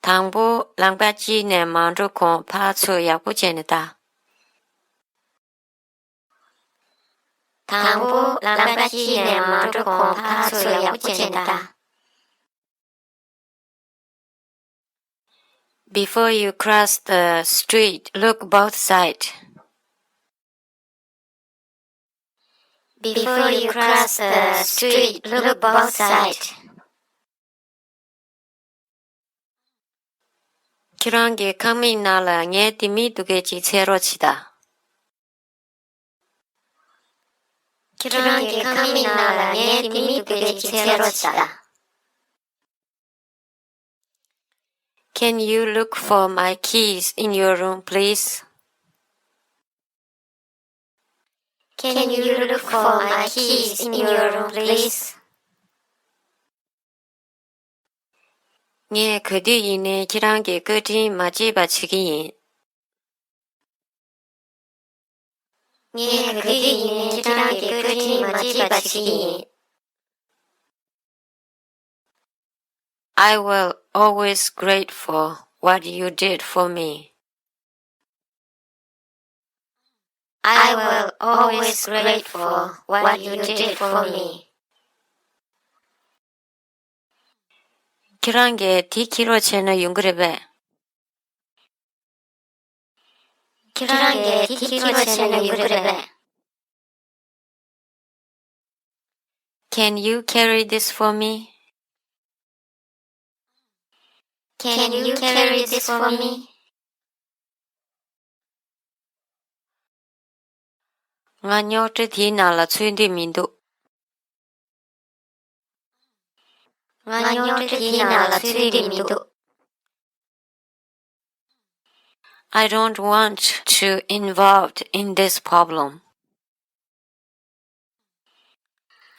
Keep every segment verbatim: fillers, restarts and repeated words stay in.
དང་པོ་ལམ་ཁ་གཅིག་ནས་མར་འགྲོ་གོང་ཕར་ཚུར་ཡག་པོ་བྱས་ནས་ལྟ། དང་པོ་ལམ་ཁ་གཅིག་ནས་མར་འགྲོ་གོང་ཕར་ཚུར་ཡག་པོ་བྱས་ནས་ལྟ། Before you cross the street, look both sides. Before you cross the street, look both sides. ཁྱེད་རང་གི་ཁང་མིག་ནང་ལ་ངའི་ལྡེ་མིག་འདུག་གས་ཅིག་འཚོལ་རོགས་བྱེད་དང་། ཁྱེད་རང་གི་ཁང་མིག་ནང་ལ་ངའི་ལྡེ་མིག་འདུག་གས་ཅིག་འཚོལ་རོགས་བྱེད་དང་། Can you look for my keys in your room, please? Can you look for my keys in your room, please? ངས་ག་དུས་ཡིན་ནའི་ཁྱེད་རང་གི་བཀའ་དྲིན་མ་བརྗེད་པ་བྱེད་ཀྱི་ཡིན། ངས་ག་དུས་ཡིན་ནའི་ཁྱེད་རང་གི་བཀའ་དྲིན་མ་བརྗེད་པ་བྱེད་ཀྱི་ཡིན། I will always grateful what you did for me. I will always grateful what you did for me. ཁྱེད་རང་གིས་དེ་འཁྱེར་རོགས་བྱས་ན་ཡོང་གི་རེད་པས། ཁྱེད་རང་གིས་དེ་འཁྱེར་རོགས་བྱས་ན་ཡོང་གི་རེད་པས། Can you carry this for me? Can you carry this for me? ང་རྙོག་དྲ་དེའི་ནང་ལ་ཚུད་འདོད་མི་འདུག་ང་རྙོག་དྲ་དེའི་ནང་ལ་ཚུད་འདོད་མི་འདུག I don't want to involved in this problem.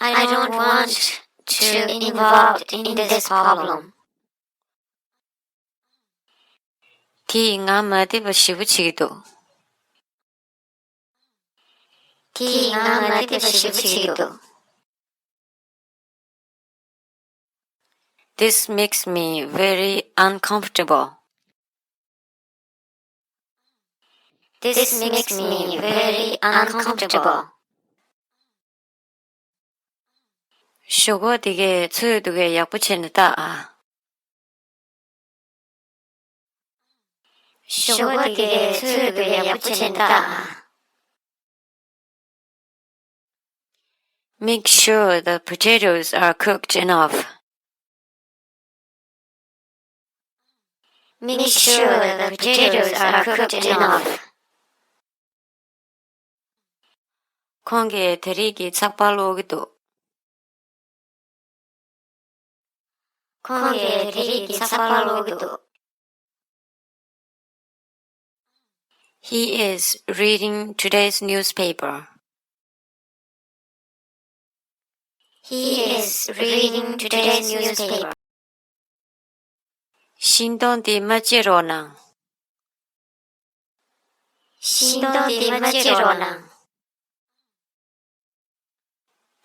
I don't want to involved in this problem. དེས་ང་མ་བདེ་བ་ཞེ་པོ་བྱེད་ཀྱི་འདུག་དེས་ང་མ་བདེ་བ་ཞེ་པོ་བྱེད་ཀྱི་འདུག This makes me very uncomfortable. This makes me very uncomfortable. ཞོགས་པ་དེ་གས་ཚོས་འདུག་གས་ཡག་པོ་བྱས་ནས་བལྟ་ཨ། ཞོགས་པ་དེ་གས་ཚོས་འདུག་གས་ཡག་པོ་བྱས་ནས་བལྟ་ཨ། Make sure the potatoes are cooked enough. Make sure the potatoes are cooked enough. ཁོང་གིས་དེ་རིགས་ཀྱི་ཚགས་པར་ཀློག་གི་འདུག་ཁོང་གིས་དེ་རིགས་ཀྱི་ཚགས་པར་ཀློག་གི་འདུག He is reading today's newspaper. He is reading today's newspaper. ཤིང་སྡོང་དེ་མ་བཅད་རོགས་གནང་། ཤིང་སྡོང་དེ་མ་བཅད་རོགས་གནང་།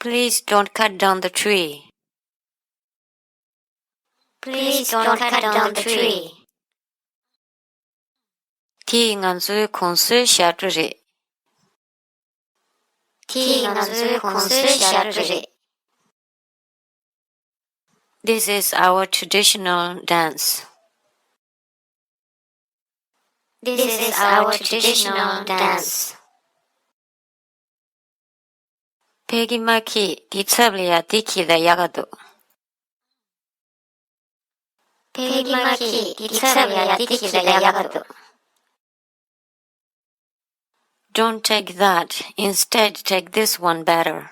Please don't cut down the tree. Please don't cut down the tree. དེས་ང་ཚོའི་གོང་སྲོལ་བཤད་སྒྲོས་རེད། དེས་ང་ཚོའི་གོང་སྲོལ་བཤད་སྒྲོས་རེད། This is our traditional dance. This is our traditional dance. ཕ་གི་མ་གི་དེའི་ཚབ་ལ་ཡ་དེ་གྱིས་ལ་ཡག་ག་འདུག་ཕ་གི་མ་གི་དེའི་ཚབ་ལ་ཡ་དེ་གྱིས་ལ་ཡག་ག་འདུག Don't take that. Instead, take this one better.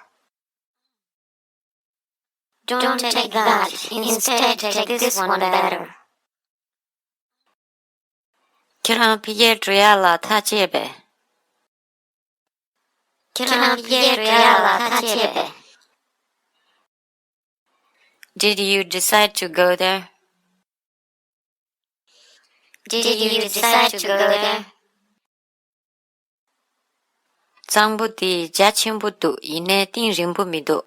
Don't take that. Instead, take this one better. ཁྱེད་རང་ཕ་གིར་འགྲོ་ཡག་ལ་ཐག་བཅད་པས། ཁྱེད་རང་ཕ་གིར་འགྲོ་ཡག་ལ་ཐག་བཅད་པས། Did you decide to go there? Did you decide to go there? གཙང་པོ་འདི་རྒྱ་ཆེན་པོ་འདུག་ཡིན་ནའི་གཏིང་རིང་པོ་མི་འདུག་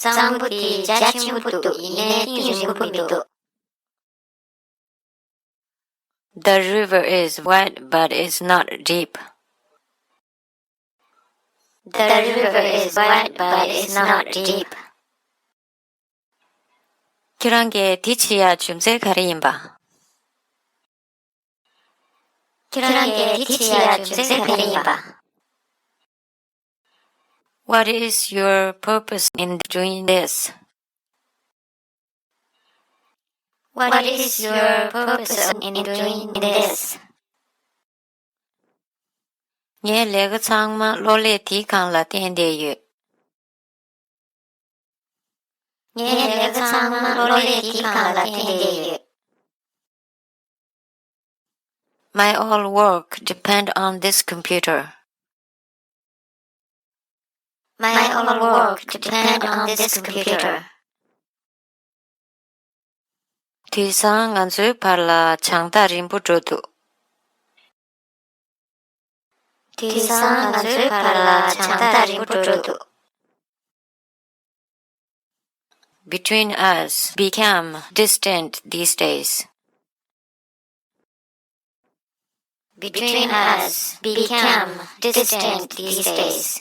གཙང་པོ་དེ་རྒྱ་ཆེན་པོ་འདུག་ཡིན་ནའི་གཏིང་རིང་པོ་མི་འདུག The river is wide but it's not deep. The river is wide but it's not deep. ཁྱེད་རང་གིས་དེ་བྱེད་ཡ་རྒྱུ་མཚན་ག་རེ་ཡིན་པ། ཁྱེད་རང་གིས་དེ་བྱེད་ཡ་རྒྱུ་མཚན་ག་རེ་ཡིན་པ། What is your purpose in doing this? What is your purpose in doing this? ངའི་ལས་ཀ་ཚང་མ་གློག་ཀླད་དེའི་སྒང་ལ་བརྟེན་བསྡད་ཡོད། ངའི་ལས་ཀ་ཚང་མ་གློག་ཀླད་དེའི་སྒང་ལ་བརྟེན་བསྡད་ཡོད། My all work depend on this computer. My all work depend on this computer. དུས་སང་ང་ཚོའི་བར་ལ་བྱང་ཐག་རིང་པོ་འགྲོ་འདུག་དུས་སང་ང་ཚོའི་བར་ལ་བྱང་ཐག་རིང་པོ་འགྲོ་འདུག Between us become distant these days. Between us become distant these days.